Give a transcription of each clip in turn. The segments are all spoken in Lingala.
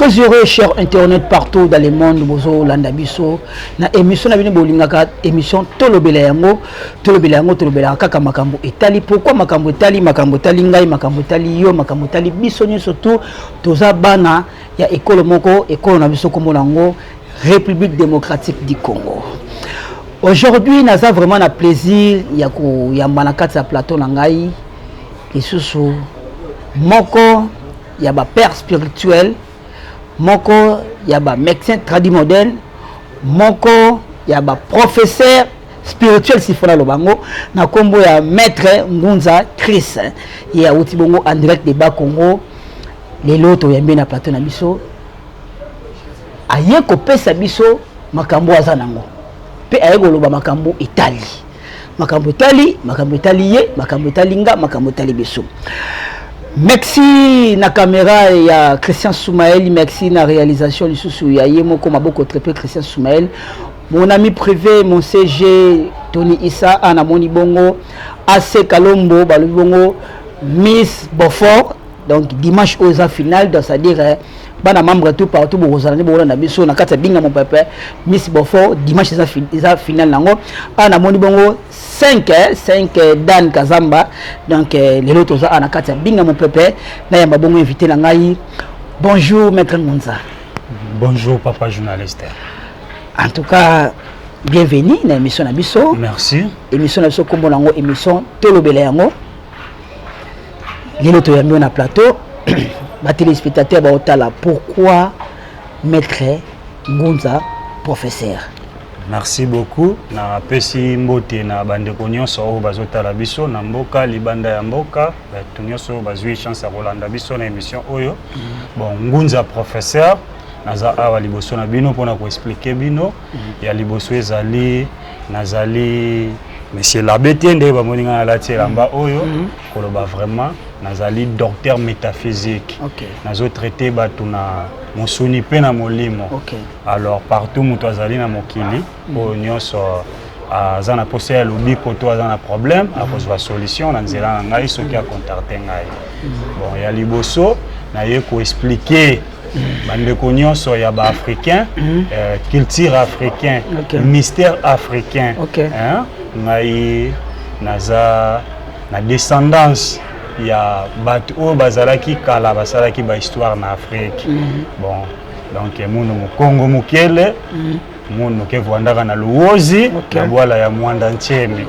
Très heureux, chers internautes partout dans le monde, bozolanda biso na émission na bino bolingaka, émission Tolobela yango. Tolobela yango, tolobelaka kaka makambo etali. Pourquoi makambo etali? Makambo etali ngai, makambo etali yo, makambo etali biso nyonso. Tu toza bana ya ekolo moko, ekolo na biso kombo nango République démocratique du Congo. Aujourd'hui, naza vraiment na plaisir ya koyamba na kati ya plateau na ngai lisusu moko ya bapère spirituel, moko ya bamédecin tradi modèle, moko ya baprofesseur spirituel sifona lobango, na nkombo ya Maître Ngunza Chris. Ye awuti bongo en direct de Bakongo. Lelo toyambi na plateau na biso, aye kopesa biso makambo aza nango mpe aye koloba makambo etali, makambo etali, makambo etali ye, makambo etali nga, makambo etali biso. Merci na caméra ya Christian Soumael, merci na réalisation lisusu ya ye moko maboko trepe Christian Soumael, mon ami privé, mon CG Tony Issa. Anamoni bongo AC Kalombo, balobi bongo Miss Beaufort. Donc dimanche oyo eza final, donc c'est-à-dire bana membre tout partout bokozala nde bokolanda biso na kati ya Binga Mopepe. Miss Beaufort, dimanche eza final nango. Awa namoni bongo 5 5 Dan Kazamba. Donc lelo toza awa na kati ya Binga Mopepe, nayamba bongo invité na ngai. Bonjour, Maître Ngunza. Bonjour, papa journaliste. En tout cas, bienvenue na émission na biso. Merci. Émission na biso, kombo nango émission Tolobela yango. Lelo toyambi yo na plateau, batéléspectateur baotala. Pourquoi Maître Ngunza professeur? Merci beaucoup. Napesi mbote na bandeko nyonso oyo bazotala biso na mboka, libanda ya mboka, bato nyonso oyo bazwi chance ya kolanda biso na émission oyo. Bon, Ngunza professeur, naza awa liboso na bino mpona koexpliquer bino. Ya liboso ezali, nazali monsieur l'abbé te ndenge bamoni ngai nalati elamba oyo. Koloba vraiment, nazali docteur métaphysique. Nazotraite bato na mosuni mpe na molimo. Alors, partout moto azali na mokili oyo nyonso aza na posa ya lobiko to aza na problème, akozwa solution na nzela na ngai soki acontacte ngai. Bon, ya liboso, naye koexpliquer bandeko nyonso ya baafricain, culture africain, mystère africain. Hein? Ngai naza na descendance ya bato oyo bazalaki kala, basalaki bahistoire na Afrique. Bon, donc munu mokongo mokele, munu ke vwandaka na Luozi, na bwala ya Mwanda Ntiemi.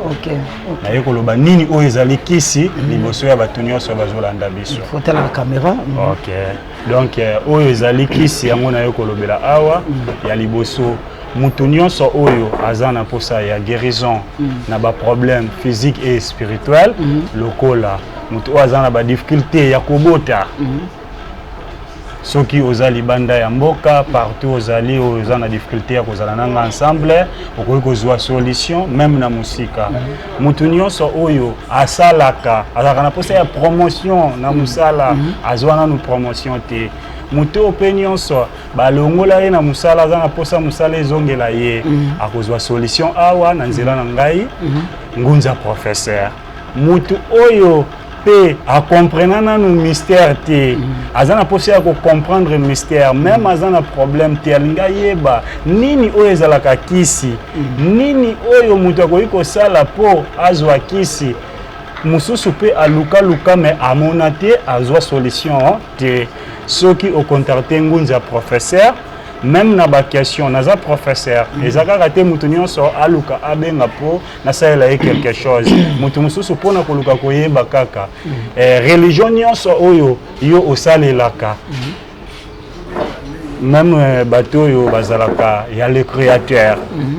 Naye koloba nini oyo ezali kisi liboso ya bato nyonso bazolanda biso. Fotala na caméra. Ok, donc oyo ezali kisi yango naye kolobela awa. Ya liboso, moto nyonso oyo aza na mposa ya guérison na baproblème physique et spirituel, lokola moto oyo aza na badifficulté ya kobota, soki oza libanda ya mboka, partout ozali, oyo oza na difficulté ya kozala nanga ensemble, okoki kozwa solution même na mosika. Moto nyonso oyo asalaka, azalaka na mposa ya promotion na mosala, azwa nanu promotion te. Moto oyo mpe nyonso balongola ye na mosala, aza na mposa mosala ezongela ye, akozwa solution awa na nzela na ngai Ngunza professeur. Motu oyo mpe acomprena nanu mystère te, aza na mposa ya kocomprendre mystère, même aza na problème te, alingi ayeba nini oyo ezalaka kisi, nini oyo moto akoki kosala mpo azwa kisi mosusu, mpe alukaluka me amona te, azwa solution te, soki ocontacte Ngunza professeur, même na baquestion, naza professeur. Eza kaka te moto nyonso aluka abenga mpo nasalela ye quelque chose. Moto mosusu mpona koluka koyeba kaka religion nyonso oyo yo osalelaka, même bato oyo bazalaka ya le créateur,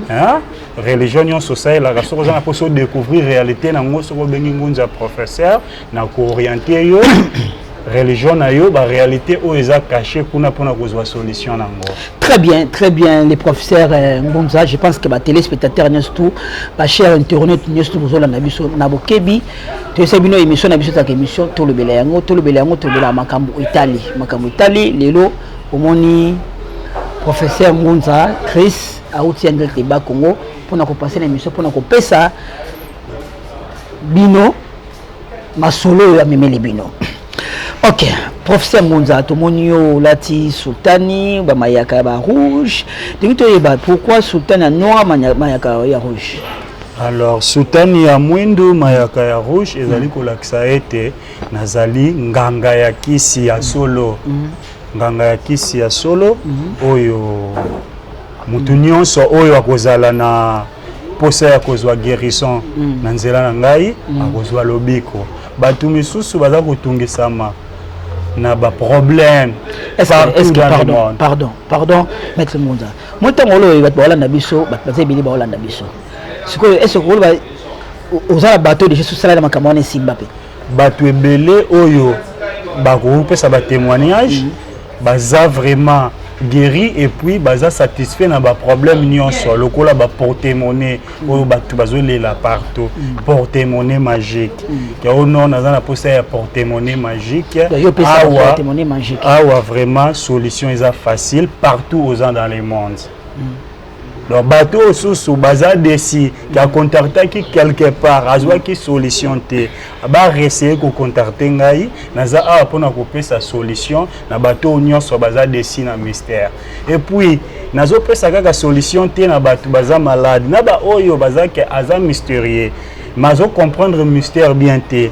hein? Religion nyonso osalelaka, soki oza na mposa odécouvrir réalité nango, soki obengi Ngunza professeur, na kooriente yo religion na yo, baréalité oyo eza caché kuna, mpona kozwa solution nango. Très bien, très bien, les professeurs Ngunza. Je pense que ba téléspectateurs nyonso tout, ba chers internautes nyonso tout bozolanda biso na bokebi. Toyesa bino émission na biso ezalaka émission Tolobela yango. Tolobela yango, tolobela makambo etali, makambo etali. Lelo omoni professeur Ngunza Chris auti en direct ba Congo mpona kopase na émission, mpona kopesa bino masolo oyo amemeli bino. Ok. Professeur Ngunza, tomoni yo olati sultani, bamayaka ya barouge. Ndenge toyeba pourquoi sultani ya noir, mayaka ya rouge? Alors, sutani ya mwindu, mayaka ya rouge ezali kolakisa ete nazali nganga ya kisi ya solo, nganga ya kisi ya solo oyo motu nyonso oyo akozala na posa ya kozwa guérison na nzela na ngai akozwa lobiko. Bato misusu baza kotungisama na baproblème Est-ce que, pardon, pardon, pardon, maître Ngunza, mo ntango oloyo, bato baolanda biso, bato baza ebele baolanda biso sikoyo. Est ce que oloba oza na bato déjà osala na makambo wana, esimba mpe? Bato ebele oyo bakopesa batémoignage baza vraiment guéri et puis baza satisfait na baproblème nyonso, lokola baporte-monnaie oyo bato bazolela partout, porte-monnaie magique. Yango non, naza na posa ya porte-monnaie magique. Awa, awa vraiment solution eza facile partout oza dans le monde. Donc bato oyo susu baza déçus ke akontaktaki quelque part, azwaki solution te, baessayer kocontacter ngai. Naza awa mpona kopesa solution na bato oyo nyonso baza déçus na mystère. Et puis nazopesa kaka solution te na bato baza malade, na baoyo baza ke aza mystérieux mais azocomprendre mystère bien te.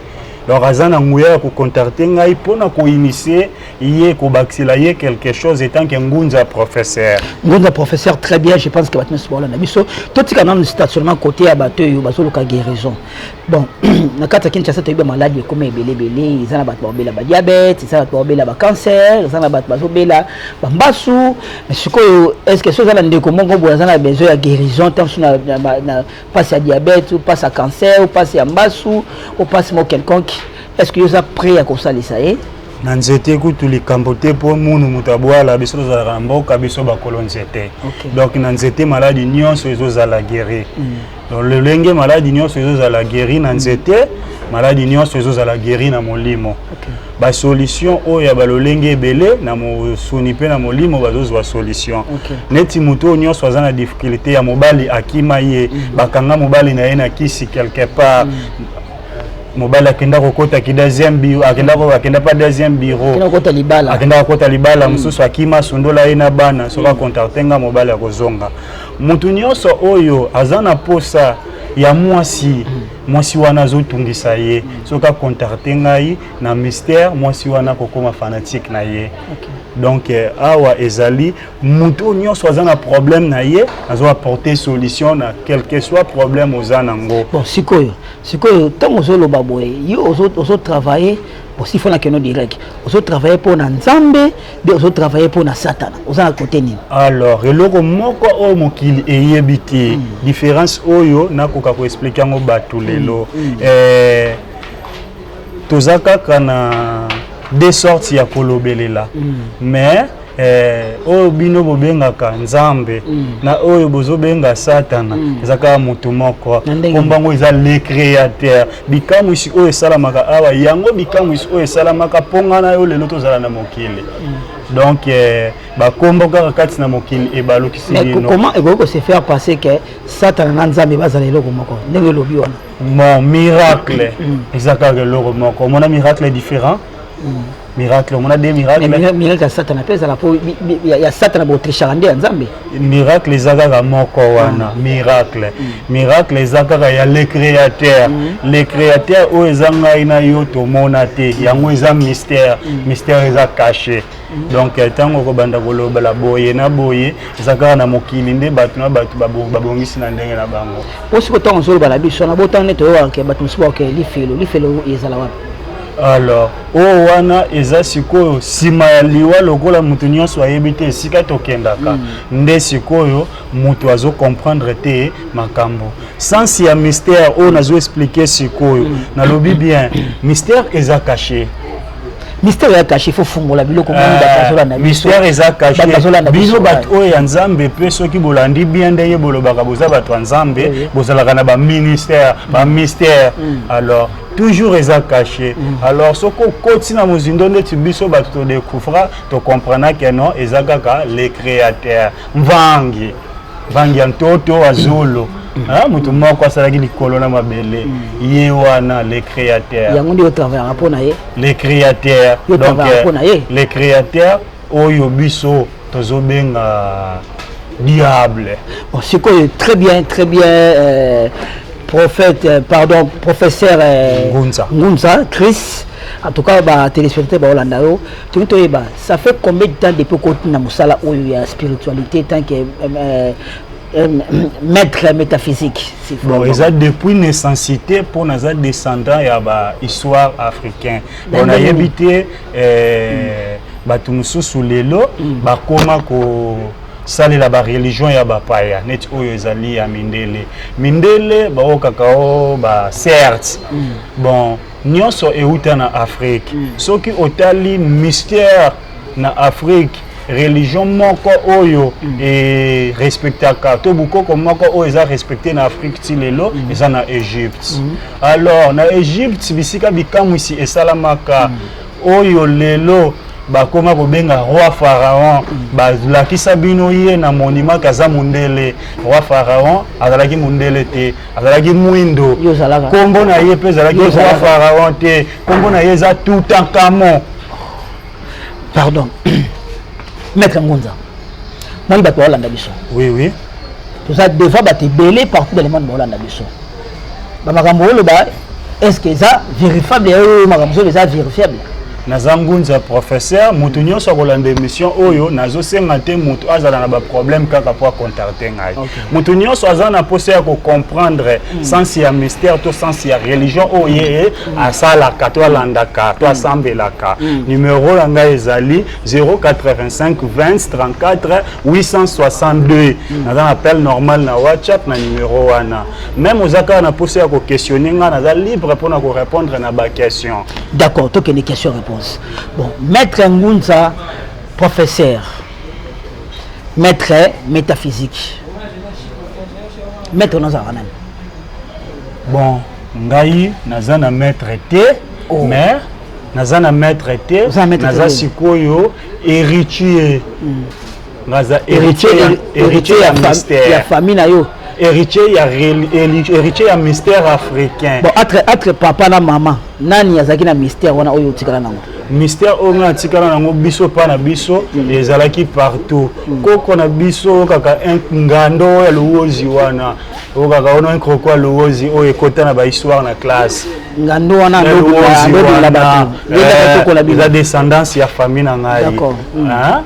Donc aza na nguya ya kocontacter ngai mpona koinitier ye, kobakisela ye quelque chose étant que Ngunza professeur. Ngunza professeur, très bien. Je pense que bato nyonso baolanda biso. Totika nanu stationnement côté ya bato oyo bazoluka guérison. Bon, na kati ya Kinshasa toyebi maladie ekoma ebele ebele. Eza na bato baobela badiabète, eza na bato baobela bacancer, eza na bato bazobela bambasu. Mais sikoyo, est ce que so eza na ndeko moko boye aza na besoin ya guérison, ntango so na mpasi ya diabète ou mpasi ya cancer ou mpasi ya mbasu ou mpasi moko quelconque, est ce que yo oza prêt ya kosalisa ye? Na nzete kutu likambo te, mpo munu moto abwala biso tozalaka na mboka biso bakolo nzete. Donc na nzete maladie nyonso ezozala guéri. Donc lolenge maladie nyonso ezozala guéri na nzete, maladie nyonso ezozala guéri na molimo. Basolution oyo ya balolenge ebele na mosuni mpe na molimo bazozwa solution. Neti motu oyo nyonso aza na difficulté ya mobali, akima ye, bakanga mobali na ye na kisi quelque part, mobali akenda kokota ki deuxième bureau, akenda pa deuxième bureau. Akenda kokota libala. Akenda kokota libala mosusu, akima, asundola ye na bana. Soki acontacter nga, mobali akozonga. Motu nyonso oyo aza na posa ya mwasi, mwasi wana azotungisa ye, soki acontacter ngai na mystère, mwasi wana akokóma fanatique na ye. Donc awa ezali motu oyo nyonso aza na problème na ye, azo apporter solution na quel que soit problème oza nango. Bon, sikoyo ntango ozoloba boye, yo ozotravailler osi fo na keno direct, ozotravailler mpo na Nzambe mpe ozotravailler mpo na Satana, oza na kote nini? Alors, eloko moko oyo mokili eyebi te, différence oyo nakoka koexpliquer yango bato lelo, toza kaka na deux sortes ya kolobelela. Mais oyo bino bobengaka Nzambe na oyo bozobenga Satana eza kaka motu moko. Na ndenge Kombo yango eza le créateur. Bikamwisi oyo esalamaka awa, yango bikamwisi oyo esalamaka mpo nga na yo lelo tozala na mokili. Donc bakombo kaka kati na mokili ebalukisi Mais bino. comment ekoki kose faire passer ke Satana na Nzambe bazala eloko moko ndenge elobi wana? Bon, miracle eza kaka eloko moko. Omona miracle différent, miracle omona deux miracle. Mais miracle ya Satana mpe ezala mpo ya Satana botrichaka nde ya Nzambe. Miracle eza kaka moko wana. Miracle eza kaka ya le créateur. Le créateur oyo eza ngai na yo tomona te, yango eza mystère. Mystère eza caché. Donc ntango okobanda kolobela boye na boye, eza kaka na mokili nde bato na bato babongisi na ndenge na bango. Po sikoyo ntango ozoloba na biso na botanga nde toyokaka bato mosusu baoke lifelo. Lifelo ezala wapi? Alors, oyo wana eza sikoyo nsima ya liwa. Lokola moto nyonso ayebi te esika tokendaka, nde sikoyo moto azocomprendre te makambo, sens ya mystère oyo nazo expliquer sikoyo. Nalobi bien, mystère eza caché. Mystère ya caché, faut fungola biloko moni bato bazolanda biso. Mystère eza caché. Bato bazolanda Bino biso, bato oyo ya Nzambe mpe, soki bolandi bien ndenge bolobaka boza bato ya Nzambe, bozalaka na baministère, bamystère. Alors toujours eza caché. Alors soki okoti na mozindo ndeti biso bato todécouvra, tocomprena ke non, eza kaka le créateur Mvangi. Vangi ya ntoto azolo. Ah, moto moko asalaki likolo na mabele, ye wana le créateur. Yango nde otravaillaka mpo na ye. Le créateur. Yo Donc travaillaka mpo na ye. Le créateur oyo biso tozobenga diable. Bon, sikoyo, très bien, très bien, prophète, pardon, professeur Ngunza. Ngunza Chris. En tout cas, ba téléspectateurs baolanda yo. Tolingi toyeba, ça fait combien de temps depuis okoti na mosala oyo ya spiritualité, tant que maître métaphysique? Bon, eza depuis nécessité mpo naza descendant ya bahistoire africain. Bon, nayebi te, bato mosusu lelo bakóma kosalela bareligion ya bapaya neti oyo ezali ya mindele. Mindele baokaka o bacerte. Bon, nyonso euta na Afrique. Soki otali mystère na Afrique, religion moko oyo erespectaka to bukoko moko oyo eza respecté na Afrique ti lelo eza na Égypte. Alors na Égypte, bisika bikamwisi esalamaka, oyo lelo bakoma kobenga roi Pharaon, balakisa bino ye na monument aza mondele. Roi Pharaon azalaki mondele te, azalaki mwindo. Yo ozalaka. Nkombo na ye mpe ezalaki Yo roi ozalaka. Pharaon te, nkombo na ye eza Toutankhamon. Pardon, maître Ngunza, moni bato baolanda biso. Oui. Toza devant bato ebele partout dans le monde baolanda biso. Bamakambo oloba, est ce que eza vérifiable? Oyo makambo mosusu eza vérifiable? Naza Ngunza professeur. Moto nyonso akolanda émission oyo, nazosenga te moto azala na baproblème kaka po acontacte ngai. Moto nyonso aza na mposa ya kocomprendre sens ya mystère to sens ya religion oyo ye asalaka to alandaka to asambelaka, numero na ngai ezali 085 20 34 862. Naza na appel normal na WhatsApp na numero wana. Même oza kaka na mposa ya koquestionne ngai, naza libre mpona korépondre na baquestion. D'accord, tokende question réponse. Bon, maître Ngunza professeur, maître métaphysique, maître nazalaka nani? Bon, ngai naza na maître te. Oh. Mais naza na maître te. Oza na maître Naza te. sikoyo héritier, naza héritier héritier ya ya ya mystère. Famille na yo. Héritier ya mystère africain. Bon, entre papa na mama, nani azalaki na mystère wana oyo otikala nango? Mystère oyo ngai natikala nango, biso mpa na biso ezalaki partout. Koko na biso kaka ngando oyo ya Luozi wana, oyo kaka ono croco ya Luozi oyo ekota na bahistoire na classe. Ngando wana andobimela bato, yendaka bino. Eza descendance ya famille na ngai. D'accord.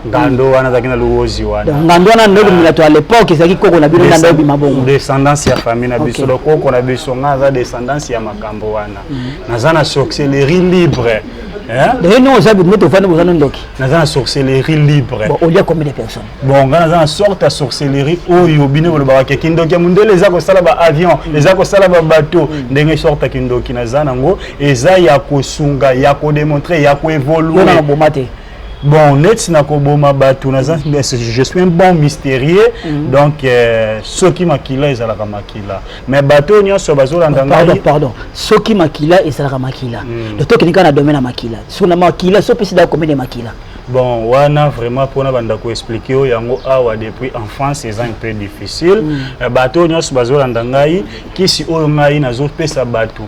Ngando wana azalaki na Luozi wana. Donc ngando wana ndobimela to à l'époque ezalaki koko na bino, nde obima bongo. Descendance ya famille na biso. Donc koko na biso, ngai aza descendance ya makambo wana. Naza na sorcellerie libre, hein? D'ailleurs, non, oza neti ofandi, boza no ndoki. Naza na sorcellerie libre. Bon, olia combien de personnes? Bon, ngai naza na sorte ya sorcellerie oyo bino bolobaka ke kindoki ya mondele eza kosala baavion, eza kosala babateau. Ndenge sorte ya kindoki naza nango eza ya kosunga, ya kodémontrer, ya Yo na koévoluer. Koboma te? Bon, neti na koboma bato, naza, je suis un bon mystérieux. Donc soki makila ezalaka makila, mais bato oyo nyonso bazolanda Pardon. ngai. Pardon, soki makila ezalaka makila, donc tokende kaka na domaine ya makila. So na makila, so opesi da combien de makila? Bon, wana vraiment mpona banda koexpliquer oyo yango awa depuis enfance eza un peu difficile. Bato oyo nyonso bazolanda ngai, kisi oyo ngai nazopesa bato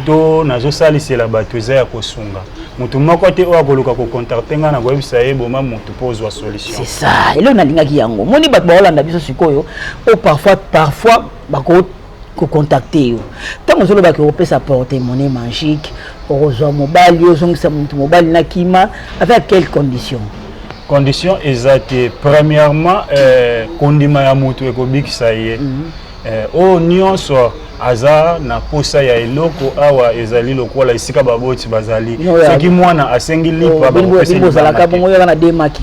to nazosalisela bato eza ya kosunga. Motu moko te oyo akoluka kocontacte ngai na koyebisa ye boma motu mpo ozwa solution. C'est ça, eloko nalingaki yango. Moni bato baolanda biso sikoyo, oyo parfois bako kocontacte yo, ntango ozolobaki okopesa porte monnaie magique, okozwa mobali, ozongisa motu mobali na kima, avec quelle condition? Condition eza te. Premièrement, kondima ya motu ekobikisa ye. Oyo nyonso aza na posa ya eloko awa, ezali lokola esika baboti bazali. No, ya- Soki mwana asengi lipa, bakopesa Bino bozalaka libanga te. bongo, oyaka na de maki,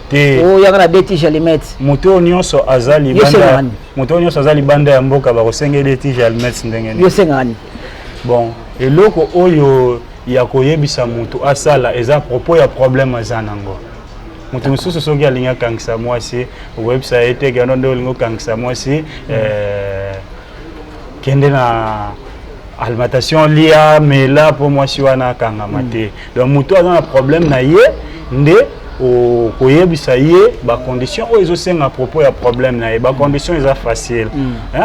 Te. oyaka na de tige allumette. Moto oyo nyonso aza Yo libanda, sengaka nini? moto oyo nyonso aza libanda ya mboka, bakosengeli tige allumette ndenge nini? Yo osengaka nini? Bon, eloko oyo ya koyebisa motu asala eza propos ya problème aza nango. Moto mosusu soki alingi akangisa mwasi, okoyebisa ye te kendo nde olingi okangisa mwasi, kende na alimentation, lia, mela mpo mwasi wana akangama te. Donc moto aza na problème na ye nde Okoyebisa ye bacondition oyo ezosenga propos ya problème na ye. Bacondition eza facile.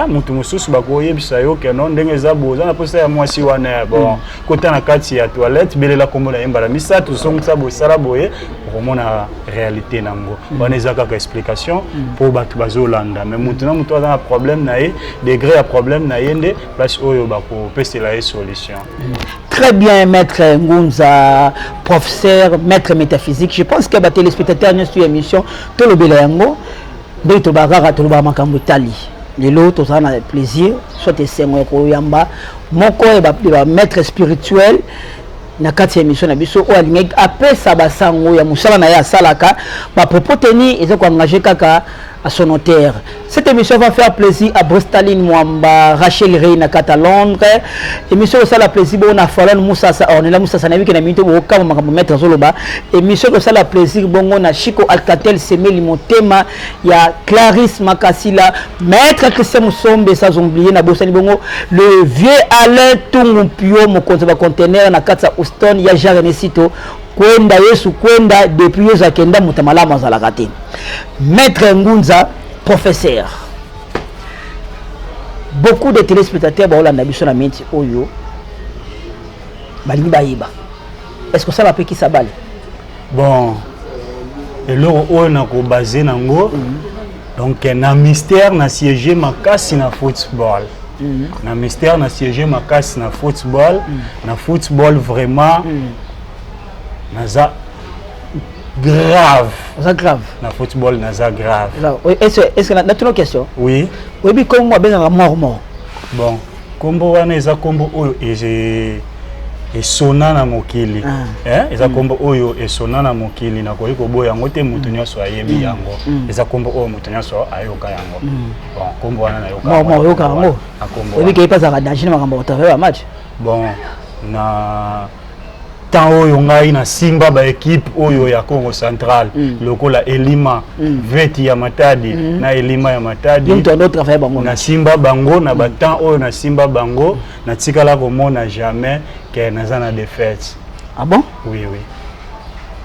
Motu mosusu bakoyebisa yo ke non, ndenge eza boye, oza na mposa ya mwasi wana ya bon, kota na kati ya toilette, belela nkombo na ye mbala misato, zongisa boye, sala boye, okomona réalité nango. Wana eza kaka explication mpo bato bazolanda. Mais motu na motu aza na problème na ye, degré ya problème na ye nde place oyo bakopesela ye solution. Très bien, maître Ngunza, professeur, maître métaphysique. Je pense que les téléspectateurs nyonso ya émission Tolobela yango, ndenge tolobaka kaka, tolobaka makambo etali. Lelo tozala na plaisir, soit esengo ya koyamba moko ya bamaître spirituel na kati ya émission na biso, oyo alingaki apesa basango ya mosala na ye asalaka. Bapropos teni eza koengage kaka à son notaire. Cette émission va faire plaisir à Bristaline Mwamba, Rachel Rey na kata Londres. Émission osala plaisir bongo na Falon Moussasa, Ornella Moussasa, na wiki na minute bokama makambo maître Zoloba. Émission osala plaisir bongo na Chico Alcatel Semeli Motema ya Clarisse Makasila, maître Christian Musombe, sans oublier na bosani bongo le vieux Alain Tungu Pio, mokonzi ba conteneur na kati ya Houston ya Jean René Sito. Kwenda Yesu kwenda, depuis Yesu akenda, moto malamu azalaka te. Maître Ngunza, professeur, beaucoup de téléspectateurs baolanda biso na miniti oyo balingi bayeba: est ce que osala mpe kisabale? Bon, eloko oyo nakobase nango, donc na mystère na siège makasi na football, na mystère na siège makasi na football, na football vraiment naza grave. Oza grave? Na football naza grave. Est ce que natuna question? Oui. Oyebi kombo abengaka mort mort? Bon, kombo wana eza kombo oyo esona na mokili. Eza kombo oyo esona na mokili, nakoki koboya yango te. Moto nyonso ayebi yango. Eza kombo oyo moto nyonso ayoka yango. Bon, kombo wana nayoka. Mort mort, oyoka yango? Na kombo. Oyebi ke ye mpe azalaka danger na makambo ya kotravaille ba match? Bon, na temps oyo ngai nasimba baekipe oyo ya Congo Central, lokola Elima, Veti ya Matadi na Elima ya Matadi. Yo moto ando travaille bango? Nasimba bango. Na batemps oyo nasimba bango, natikala komona jamais ke naza na défaite. Ah bon? Oui.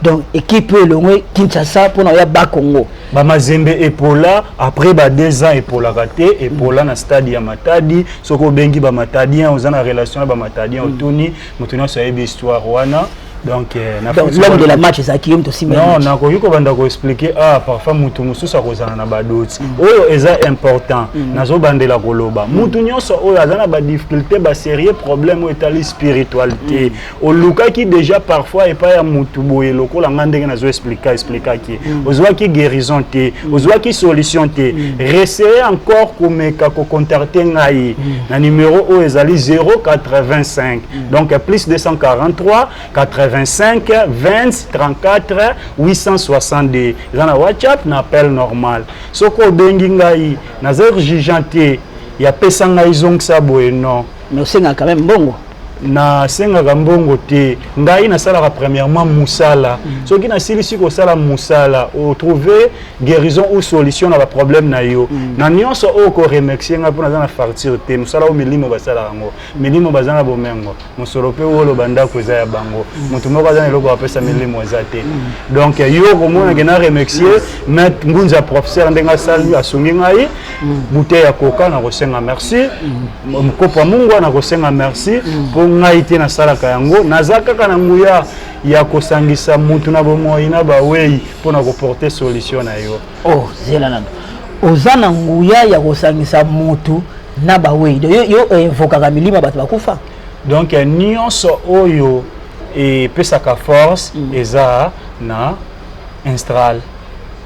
Donc équipe oyo elongwe Kinshasa mpona oya Bakongo? Bamazembe epola après ba 2 ans, epolaka te, epola na stade ya Matadi. Soki obengi bamatadien, oza na relation na bamatadien, otuni, moto nyonso ayebi histoire wana. Donc na Donc l'homme de la match ezalaki yo moto osimba? Non, nakoki kobanda koexpliquer. Ah, parfois motu mosusu akozala na badoti oyo eza important. Nazobandela koloba, motu nyonso oyo aza na badifficulté, basérieux problème oyo etali spiritualité, olukaki déjà parfois epai ya motu boye lokola nga ndenge nazoexplika, explikaki, ozwaki guérison te, ozwaki solution te, réessaye encore komeka kocontacte ngai na numéro oyo ezali 085, donc plus 243 85 20 34 862. Eza na WhatsApp, na appel normal. Soki obengi ngai, naza urgent te ya pesa ngai, zongisa boye, non. Mais osengaka quand même mbongo? Nasengaka mbongo te. Ngai nasalaka premièrement mosala. Soki nasilisi kosala mosala, otrouve guérison ou solution na baproblème na yo, na nyonso oyo koremercie ngai, mpo naza na facture te. Mosala oyo milimo basalaka yango, milimo baza na bomengo, mosolo mpe oyo oloba ndako eza ya bango. Moto moko aza na eloko bapesa milimo eza te. Donc yo komonake na remercier maître Ngunza, professeur, ndenge asali, asungi ngai. Bouteille ya Coca na kosenga merci, kopo ya mungwa na kosenga merci, mpo ngai te nasalaka yango. Naza kaka na nguya ya kosangisa mutu na bomoi na bawei mpo na koporte solution na yo. Oh, zela nano. Oza na nguya ya kosangisa mutu na bawei? Donc yo invokaka milimo ya bato bakufa? Donc nyonso oyo epesaka force eza na astral.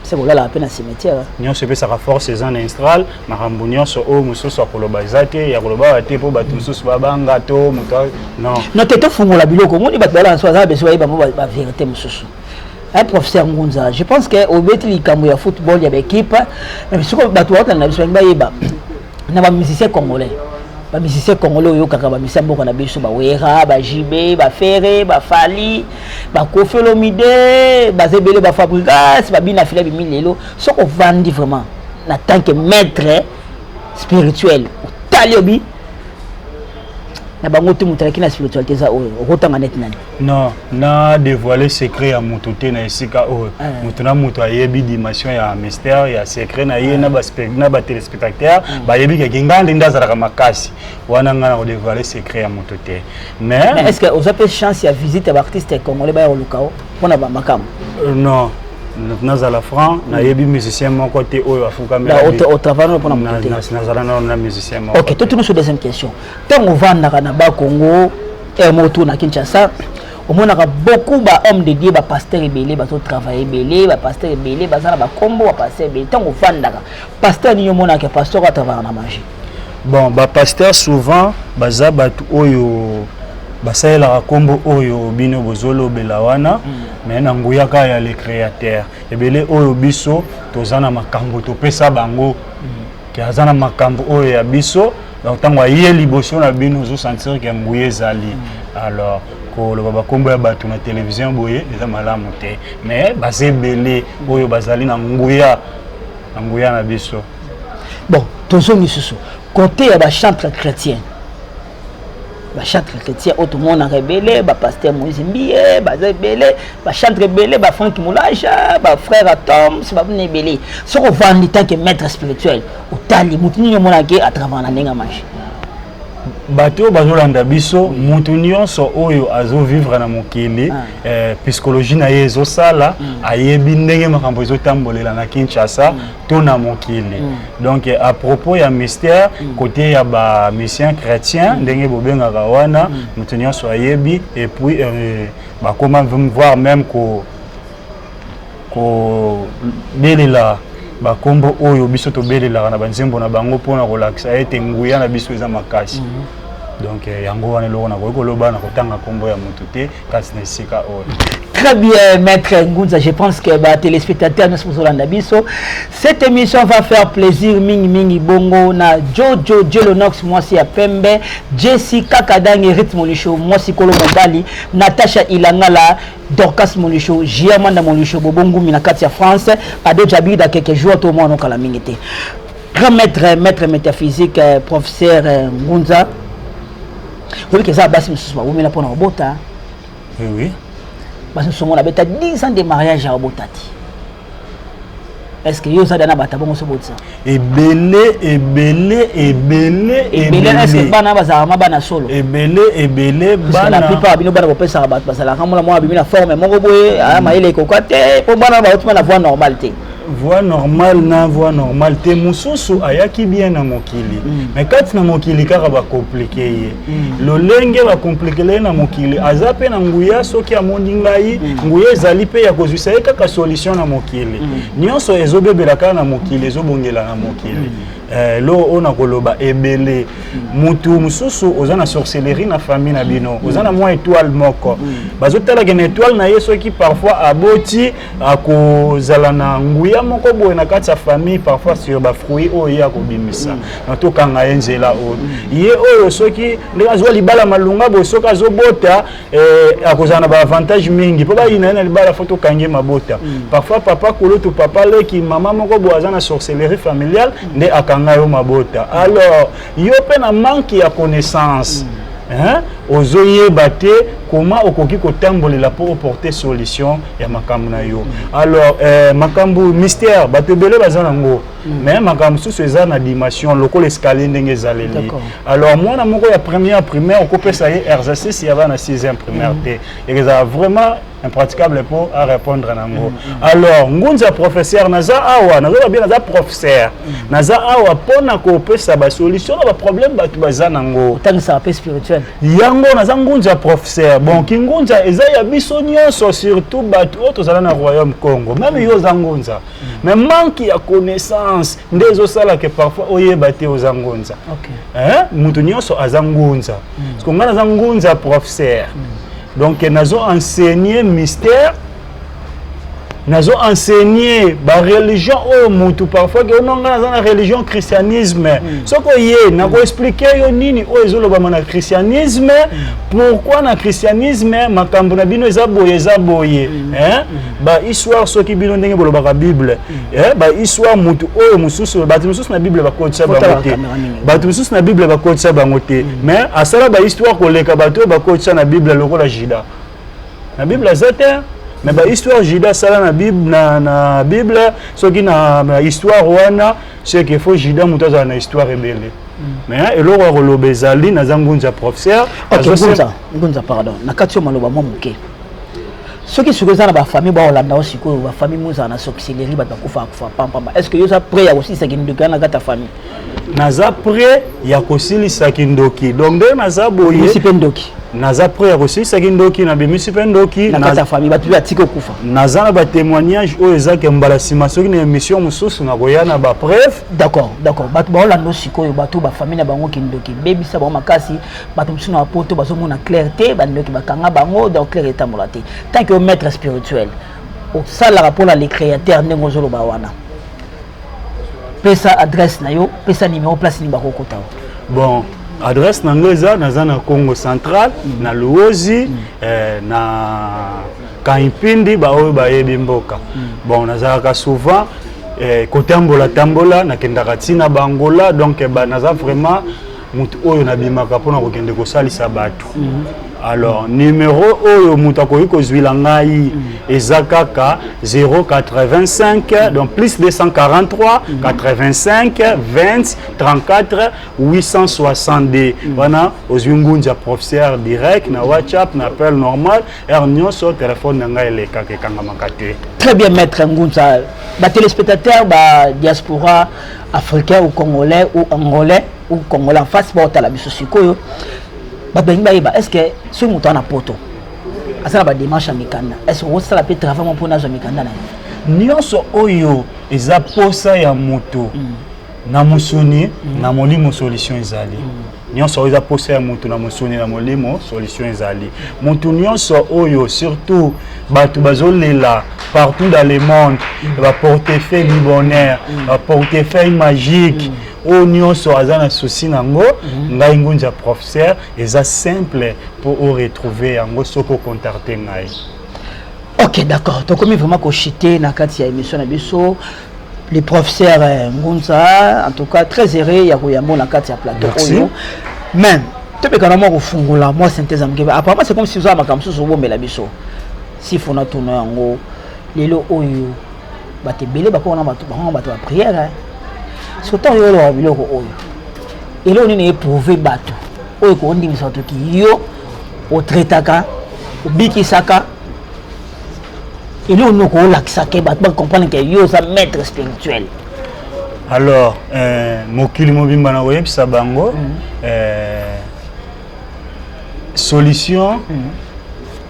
Se kolalaka mpe na cimetière? Nyonso epesaka force eza na astral. Makambo nyonso oyo mosusu akoloba eza te ya koloba awa te, mpo bato mosusu babanga to moto non. Non te, tofungola biloko. Omoni, bato balala so baza beso bayeba mo bavérité mosusu. Un professeur Ngunza, je pense que obeti likambo ya football ya baéquipe, mais sikoyo bato baotala na biso balingi bayeba na bamusicien congolais. Bamusicien congolais oyokaka, bamusicien mboka na biso, bawera, bajibe, bafere, bafali, bakofi Olomide, baza ebele, bafabrigas, babina fila bimi. Lelo soki ovandi vraiment na tant que maître spirituel, otali, obi Na bango te, moto alaki na spiritualité eza oyo okotanga neti nani? Non, na dévoiler secret ya moto te na esika oyo. Moto na moto ayebi dimension ya mystère, ya secret na ye, na batéléspectateur bayebi keke ngai nde azalaka makasi wana. Ngai na kodévoiler secret ya moto te, mais Mais est ce que oza mpe chance ya visite ya baartiste congolais baya koluka o mpona bamakambo? Non, nazala franc, nayebi musicien moko te oyo afukamela. Otravaille mpona moto te? Nazala nano na musicien moko. Ok, totuna so deuxième question. Ntango ovandaka na Bakongo, aire moko tour na Kinshasa, omonaka beaucoup bahomme de Dieu, bapasteur ebele bazotravaille, ebele bapasteur ebele baza na bakombo, bapasteur ebele. Ntango ovandaka, pasteur nini omonaka, pasteur oyo atravaka na magie? Bon, bapasteur souvent baza bato oyo basalelaka nkombo oyo bino bozolobela wana, mais na nguya kaka ya le Créateur. Ebele oyo biso toza na makambo topesa bango, ke aza na makambo oyo ya biso. Donc ntango aye liboso na bino, ozosentir ke nguya ezali. Alors koloba bakombo ya bato na télévision boye eza malamu te, mais baza ebele oyo bazali na nguya, na nguya na biso. Bon, tozongi lisusu côté ya bachantre chrétien. Bachantre chrétien oyo tomonaka ebele, bapasteur Moïse Mbiye baza ebele, bachantre ebele, bafrank Mulaja, bafrère Atoms babuna ebele. Soki ovandi tant que maître spirituel, otali motu nini omonaki atravers na ndenge ya magie? Bato oyo bazolanda biso, motu nyonso oyo azovivre na mokili, psychologie na ye ezosala, ayebi ndenge makambo ezotambolela na Kinshasa to na mokili. Donc à propos ya mystère, côté ya bamusicien chrétien, ndenge bobengaka wana, moto nyonso ayebi. Et puis bakoma voir même ko kobelela bakombo oyo biso tobelelaka na banzembo na bango mpona kolakisa ete nguya na biso eza makasi. Donc yango wana eloko nakoki koloba na kotanga nkombo ya moto te kasi na esika oyo. Très bien, Maître Ngunza. Je pense que bah, téléspectateurs, nous sommes biso. Cette émission va faire plaisir, mingi mingi bongo na Jojo Jelonox, mwasi ya pembe, Jessica Kadangi, Rythme Molisho, mwasi Kolo Mobali, Natacha Ilangala, Dorcas Molisho, Giamanda Molisho, Bobongu na kati ya France, Ado Jabida quelques jours to moi no kala mingi te. Grand maître, maître métaphysique, professeur Ngunza. Oyebi ke eza basi mosusu bawumela mpona kobota. Oui, oui. Basi mosusu omona beta 10 ans de mariage ya kobota te. Est ce que yo oza da na bato bongo so botisa? Ebele, ebele, ebele. Ebele. Est ce que bana bazalaka ma bana solo? Ebele, ebele. Bana, la plupart bino bana bopesaka bato bazalaka mona mwana bimi na forme moko boye, aya mayele ekoka te, mpo bana bautima na voie normale te. Voie normale na voie normale te, mosusu ayaki bien na mokili, mais kati na mokili kaka bacompliquer ye. Lolenge bacompliquer ye na mokili, aza mpe na nguya. Soki amoni ngai, nguya ezali mpe ya kozwisa ye kaka solution na mokili. Nyonso ezobebela kaka na mokili, ezobongela na mokili. Eloko oyo na koloba, ebele. Mutu mosusu oza na sorcellerie na famille na bino, oza na mwa étoile moko, bazotalaka na étoile na ye. Soki parfois aboti, akozala na nguya moko boye na kati ya famille, parfois sur bafruit oyo ye akobimisa na tokanga ye nzela oyo ye oyo. Soki ndenge azwa libala malunga boye, soki azobota, akozala na baavantage mingi mpo bayina ye na libala. Fo tokangi ye mabota. Parfois papa kulutu, papa leki, mama moko boye aza na sorcellerie familiale nde akanga yo mabota. Alors yo mpe na manque ya connaissance, hein, ozoyeba te comment okoki kotambolela mpo oporter solution ya makambo na yo. Alors makambo mystère, bato ebele baza nango, mais makambo mosusu eza na dimension lokola escalier ndenge ezaleli. Alors mwana moko ya première primaire, okopesa ye exercice ya bana 6e primaire te, ekozala vraiment impraticable mpo arépondre nango. Alors ngunza professeur naza awa, nazoba bien, naza professeur, naza awa mpona kopesa basolution na baproblème bato baza nango. Otangisaka mpe spirituel? Yango naza ngunza professeur. Bon, kingunza eza ya biso nyonso, surtout bato oyo tozala na royaume Congo. Même yo oza ngunza, mais manque ya connaissance nde ezosala ke parfois oyeba te oza ngunza. Hein? Moto nyonso aza ngunza, parce que ngai naza ngunza professeur, donc nazo enseigner mystère. Nazo enseigner bareligion oyo mutu parfois ke ono ngai naza na religion christianisme. Soki oye, nakoexpliquer yo nini oyo ezolobama na christianisme, pourquoi na christianisme makambo na bino eza boye, eza boye, hein? Bahistoire, soki bino ndenge bolobaka Bible, bahistoire, mutu oyo mosusu, bato mosusu na Bible bakotisa bango te, bato mosusu na Bible bakotisa bango te, mais asala bahistoire koleka bato oyo bakotisa na Bible, lokola Judas na Bible aza te. Mais bahistoire Judas asala na Bible, na Bible, soki na histoire wana, c'est que faut Judas moto azala na histoire ebele. Mais eloko ya koloba ezali, naza Ngunza professeur. Ok, Ngunza, Ngunza, pardon, na kati oyo maloba mwa moke. Soki sikoyo eza na bafamille baolanda o sikoyo, bafamille mozala na sorcellerie, bato bakufa kufa pampamba, est ce que yo oza prêt ya kosilisa kindoki wana na kati ya famille? Naza prêt ya kosilisa kindoki. Donc ndenge naza boye, Bimisi mpe ndoki. Naza prêt ya kosilisa kindoki, nabimisi mpe ndoki. Na kati ya famille, bato mpe batiki okufa. Naza na batémoignage oyo ezake mbala nsima, soki na émission mosusu nakoya na bapreuve. D'accord. Bato baolanda sikoyo, bato bafamille na bango kindoki ebebisa bango makasi, bato mosusu na bapoto bazomona clair te, bandoki bakanga bango, donc clair etambola te. Tant que maître spirituel osalaka mpona le créateur, ndenge ozoloba wana, pesa adresse na yo, pesa numéro, place nini bakokota o? Bon, adresse na ngo eza, naza na Congo Central, na Luozi, na Kaimpindi, baoyo bayebi mboka. Bon, nazalaka souvent kotambola tambola, nakendaka ntina bangola. Donc naza vraiment motu oyo nabimaka mpona kokende kosalisa bato. Alors numéro oyo moto akoki kozwila ngai eza kaka 085, donc plus 243 85 20 34 862. Wana ozwi Ngunza professeur direct na WhatsApp, na appel normal, heure nyonso telefone na ngai elekaka, ekangamaka te. Très bien, maître Ngunza. Batéléspectateur, badiaspora africain ou congolais ou angolais ou congolais en face baotala biso sikoyo, bato balingi bayeba: est ce que soki moto aza na poto, asala badémarche ya mikanda, est ce que okosala mpe travail mo mpona azwa mikanda na ye? Nyonso oyo eza posa ya moto na mosuni, na molimo, solution ezali. Nyonso oyo eza posa ya moto na mosuni, na molimo, solution ezali. Moto nyonso oyo, surtout bato bazolela partout dans le monde, baportefeuille du bonheur, baportefeuille magique, oyo nyonso aza na souci nango, ngai Ngunza professeur, eza simple mpo oretrouve yango soki ocontacte ngai. Ok, d'accord. Tokomi vraiment kochuter na kati ya émission na biso. Le professeur Ngunza, en tout cas très heureux ya koyamba na kati ya plateau oyo. Mais tobekana mwa kofungola mwa synthèse ya moke. Apparemment, c'est comme si oza makambo mosusu obombela biso. Sifona tuna yango lelo oyo, bato ebele bakoma na bato bango, bato ya prière. Soki ntango yo oloba biloko oyo, eloko nini eprouve bato oyo ekondimisa bato ki yo otraitaka, obikisaka? Eloko nini okoolakisaka bato bacomprendre ke yo oza maître spirituel? Alors mokili mobimba na koyebisa bango, solution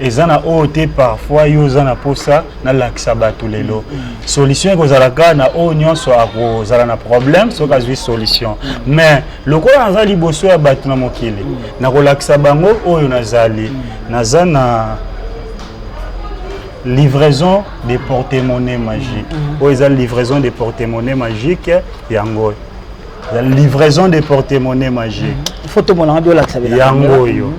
eza na oyo te. Parfois yo oza na posa nalakisa bato lelo, solution ekozala kaka na oyo nyonso akozala na problème soki azwi solution. Mais lokola naza liboso ya bato na mokili, nakolakisa bango oyo nazali. Naza na livraison de porte-monnaie magique. Oyo eza livraison de porte-monnaie magique. Yango oyo eza livraison de porte-monnaie magique. Faut tomonanga bi olakisa. Yango oyo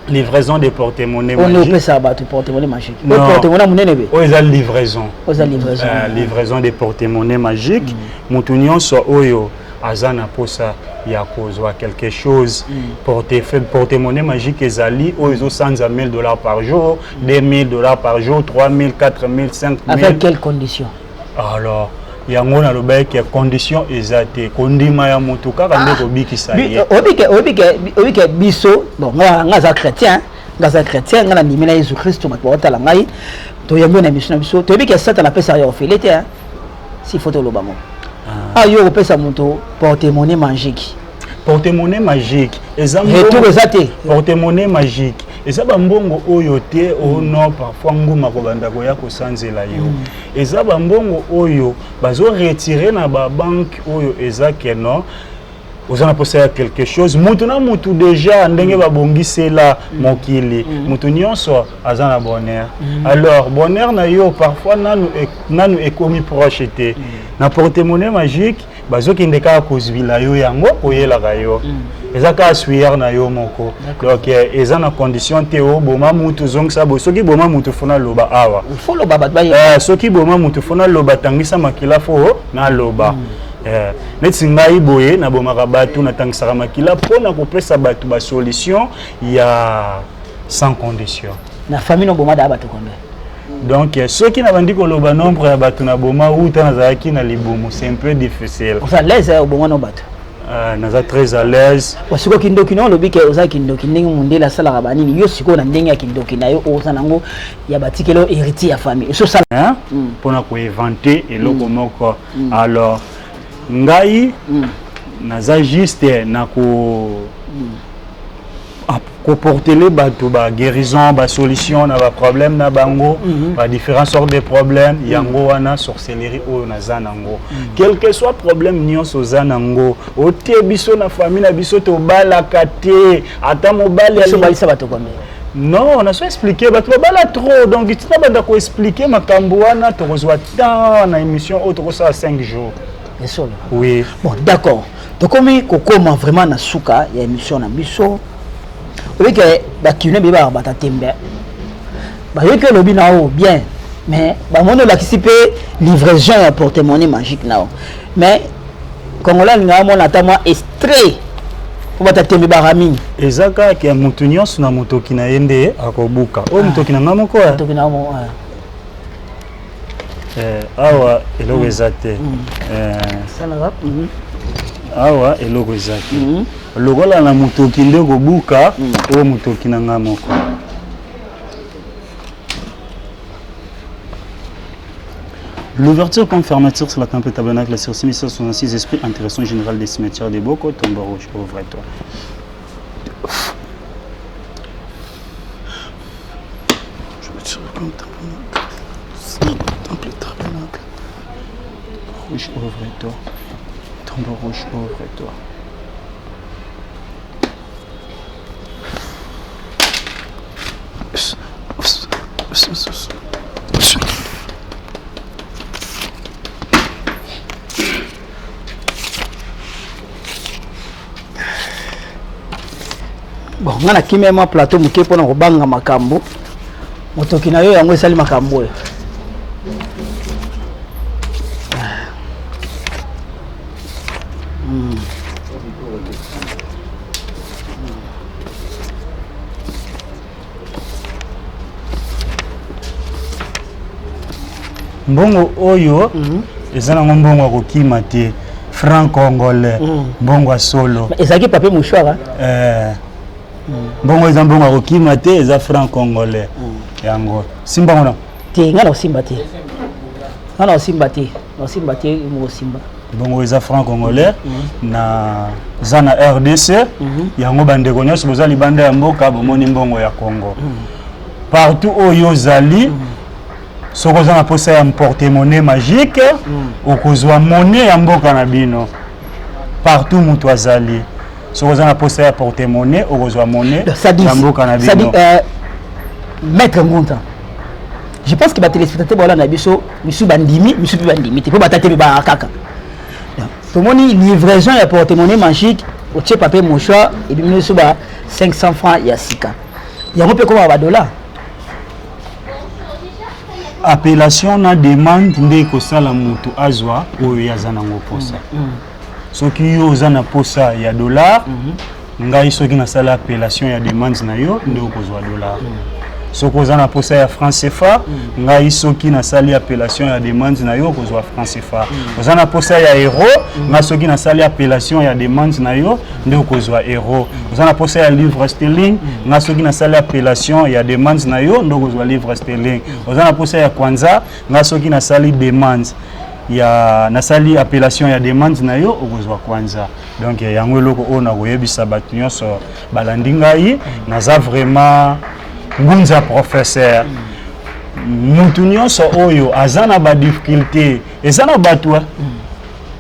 livraison de porte-monnaie Oyo magique. Opesaka bato porte-monnaie magique? Non. Oyo porte-monnaie monene be? Oyo eza livraison. Oyo eza livraison. Livraison de porte-monnaie magique. Motu nyonso oyo aza na posa ya kozwa quelque chose, porte-monnaie magique ezali oyo ezosanza 1000 $ par jour, 2000 $ par jour, 3000, 4000, 5000. Avec quelles conditions? Alors yango nalobaki ya condition eza te, kondima ya motu kaka nde kobikisa ye. Obike biso, bon, nga aza chrétien, nga aza chrétien, nga nandimi na Yesu Kristo. Bato baotala ngai, toyambi na émission na biso, toyebi ke Satan apesaka ya ofele te. S'il faut toloba ngo, ah, yo kopesa moto porte-monnaie magique? Porte-monnaie magique eza Retour eza te. Porte-monnaie magique eza bambongo oyo te ono parfois nguma kobanda koya kosanzela yo. Eza bambongo oyo bazoretirer na babanke oyo eza keno. Oza na posa ya quelque chose, mutu na mutu déjà ndenge babongisela mokili, mutu nyonso aza na bonheur. Alors bonheur na yo parfois nanu ekomi proche te. Na porte-monnaie magique bazokende kaka kozwila yo yango, koyelaka yo, eza kaka sueur na yo moko. Donc eza na condition te oboma mutu, ozongisa boye. Soki boma mutu, faut naloba awa. Faut loba, bato bayeba. Soki boma mutu, faut naloba, tangisa makila, faut naloba. Neti ngai boye nabomaka bato, natangisaka makila mpona kopesa bato basolution ya sans condition. Na famille noboma daa bato combien? Donc soki nabandi koloba nombre ya bato naboma uta nazalaki na libumu, c'est un peu difficile. Oza à l'aise obonga no bato? Naza très à l'aise. Sikoyo kindoki no, olobi ke oza kindoki ndenge mondele asalaka banini. Yo sikoyo na ndenge ya kindoki na yo oza nango ya batikeli oyo héritier ya famille ososala? Hein? Mpona koinventer eloko moko. Alors ngai naza juste na koportele bato baguérison, basolution na baproblème na bango, badifférent sortes de problème. Yango wana sorcellerie oyo naza nango. Quel que soit problème nyonso oza nango, otie biso na famille na biso tobalaka te, ata mobali biso balisa bato combien? Non, naso expliquer, bato babala trop. Donc tina banda koexpliquer makambo wana, tokozwa temps na émission oyo tokosala 5 jours. Esolo? Oui. Bon, d'accord, tokomi kokóma vraiment na suka ya émission na biso. Oyebi ke bakino ebeyebaka bata tembe, bayoki olobi na oyo bien, mais bamoni olakisi mpe livraison ya porte-monnaie magique na yo, mais Congolais alingaka mona ata mwa extrait mpo bata tembe baka mingi. Eza kaka ya motu nyonso na motoki na ye nde akobuka oyo motoki na nga moko eh. Motoki na yo. Awa eloko eza te. Salaka. Awa eloko eza te. Lokola na motoki nde kobuka oyo motoki na nga moko. L'ouverture comme fermeture sur la temple tabernacle sur 6166 esprits intéressant général des cimetières de Boko, Tombe Rouge, ouvre-toi. Je me tire comme tabernacle. Temple tabernacle. Rouge, ouvre-toi. Tombe rouge, ouvre-toi. Bon, nga nakimi mwa plateau moke mpona kobanga makambo. Motoki na yo yango esali makambo oyo. Mbongo oyo eza nango mbongo ya kokima te, franc congolais, mbongo ya solo. Ezalaki papier mouchoir? Mbongo eza mbongo ya kokima te, eza franc congolais. Yango simbango na Te, ngai na kosimba te, ngai na kosimba te, na kosimba te, mokosimba. Bongo eza franc congolais na za na RDC. Yango bandeko nyonso boza libanda ya mboka, bomoni mbongo ya Congo partout oyo ozali. Soki oza na mposa ya porte-monnaie magique, okozwa monnaie ya mboka na bino partout moto azali. Soki oza na mposa ya porte-monnaie, okozwa monnaie ya mboka na bino. Maître Ngunza, je pense que batéléspectateur baolanda biso, misu bandimi, misu mpe bandimi te, mpo bata te mpe baa kaka. Tomoni livraison ya porte-monnaie magique, otie papier mouchoir, ebimi biso ba 500 francs ya sika. Yango mpe ekoma badollar? Appellation na demande nde ekosala motu azwa oyo ye aza nango posa. Soki yo oza na posa ya dollar, ngai soki nasala appellation ya demande na yo nde okozwa dollar. Soki oza na posa ya franc CFA, ngai soki nasali appellation ya demande na yo, okozwa franc CFA. Oza na posa ya euro, ngai soki nasali appellation ya demande na yo nde okozwa euro. Oza na posa ya livre sterling, ngai soki nasali appellation ya demande na yo nde okozwa livre sterling. Oza na posa ya kwanza, ngai soki nasali demande ya nasali appellation ya demande na yo, okozwa kwanza. Donc yango eloko oyo nakoyebisa bato nyonso balandi ngai, naza vraiment Ngunza professeur. Mutu nyonso oyo aza na badifficulté, eza na bato.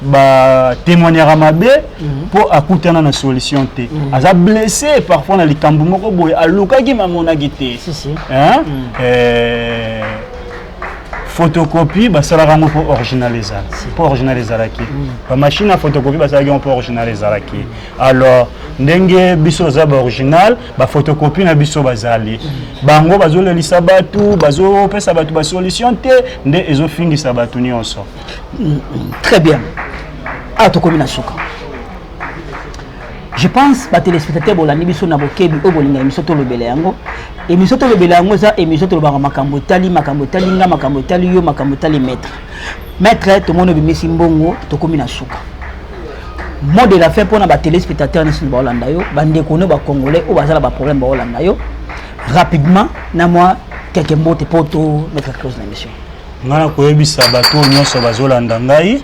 Batémoignaka mabe mpo akutana na solution te. Aza blessé parfois na likambo moko boye alukaki, mamonaki te. Si, si. Hein? Photocopie basalaka yango mpo original ezala, mpo original ezalaki. Bamachine ya photocopie basalaki yango mpo original ezalaki. Alors ndenge biso toza baoriginal, baphotocopie na biso bazali. Bango bazolelisa bato, bazopesa bato basolution te, nde ezofingisa bato nyonso. Très bien. Awa tokomi na suka. Je pense batéléspectateur bolandi biso na bokebi. Oyo bolinga émission Tolobela yango, émission Tolobela yango eza émission tolobaka makambo etali, makambo etali nga, makambo etali yo, makambo etali maître. Maître, tomoni obimisi mbongo, tokomi na suka. Mot de la fin mpona batéléspectateur nyonso baolanda yo, bandeko no bacongolais oyo baza na baproblème baolanda yo, rapidement na mwa quelques mbote mpo to mettre close na émission. Ngai na koyebisa bato oyo nyonso bazolanda ngai,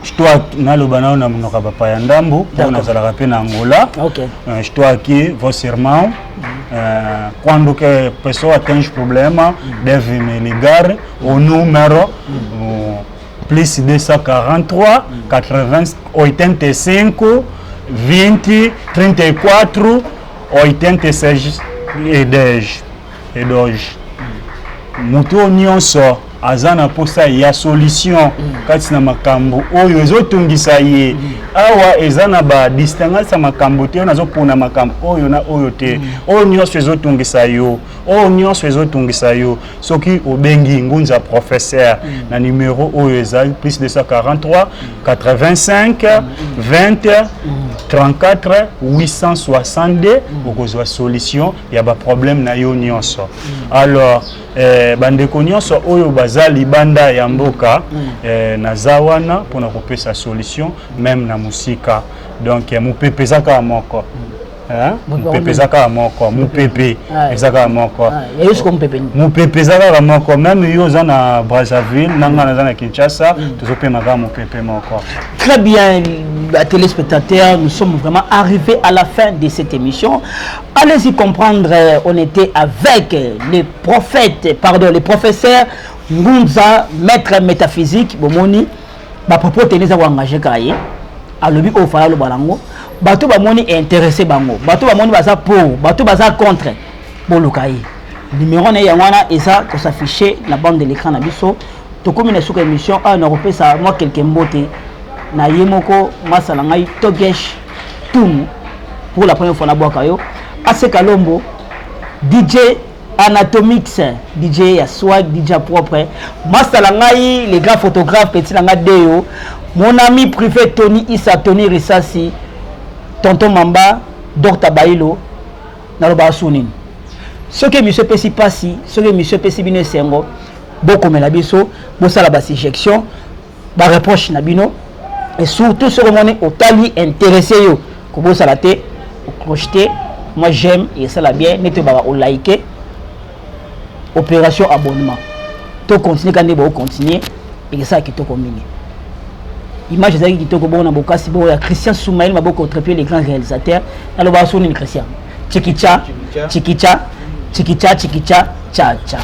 estou naloba nao na monoko ya bapaya ndambo mpo nazalaka mpe na Angola. Estou aqui, vosso irmão. Quando que pessoa tem problema, deve me ligar o número plus 243 80 85 20 34 86 et 10 et 2. Moto oyo nyonso aza na mposa ya solution kati na makambo oyo ezotungisa ye, awa eza na badistinguence ya makambo te. Oyo nazopona makambo oyo na oyo te, oyo nyonso ezotungisa yo, oyo nyonso ezotungisa yo, soki obengi Ngunza professeur na numero oyo ezali plus 243 85 20 34 862, okozwa solution ya baproblème na yo nyonso. Alors bandeko nyonso oyo baza libanda ya mboka, naza wana mpona kopesa solution même na mosika. Donc mopepe eza kaka moko. Hein? Mopepe eza kaka moko, mopepe eza kaka moko. Ya yo siko mopepe nini? Mopepe eza kaka moko. Même yo oza na Brazzaville, na ngai naza na Kinshasa, tozopema kaka mopepe moko. Très bien, téléspectateurs, nous sommes vraiment arrivés à la fin de cette émission. Allez-y comprendre, on était avec le prophète, pardon, le professeur Ngunza, maître métaphysique, bomoni, ba propos teneza engagé kaye, alobi oyo fala aloba nango. Bato bamoni intéressé bango, bato bamoni baza pour, bato baza contre, boluka ye. Numéro na ye yango wana eza kosaffiche na bande de l'écran na biso. Tokomi na suka émission awa. Na kopesa mwa quelque mbote na ye moko, masala ngai Togesh Tumu, pour la première fois nabwaka yo. Aseka Lombo, DJ Anatomix, DJ ya swag, DJ propre, masala ngai le grand photographe, petit na ngai Deo, mon ami privé Tony Issa, Tony Risasi, tonton Mamba, Dr Bailo. Nalobaka su nini? Soki émission epesi mpasi, soki émission epesi bino esengo, bokomela biso, bosala basuggestion, bareproche na bino. Et surtout soki omoni otali intéressé yo, kobosala te ocrocheter moi j'aime, esala bien neti obaka olike. Opération abonnement, to continue ka nde bocontinue, ekesala kitoko mingi. Image ezalaki kitoko bongo na bokasi bongo ya Christian Soumaïl Maboko Trépied, le grand réalisateur. Nalobaka so nini? Christian, chikicha chikicha chikicha chikicha cha cha.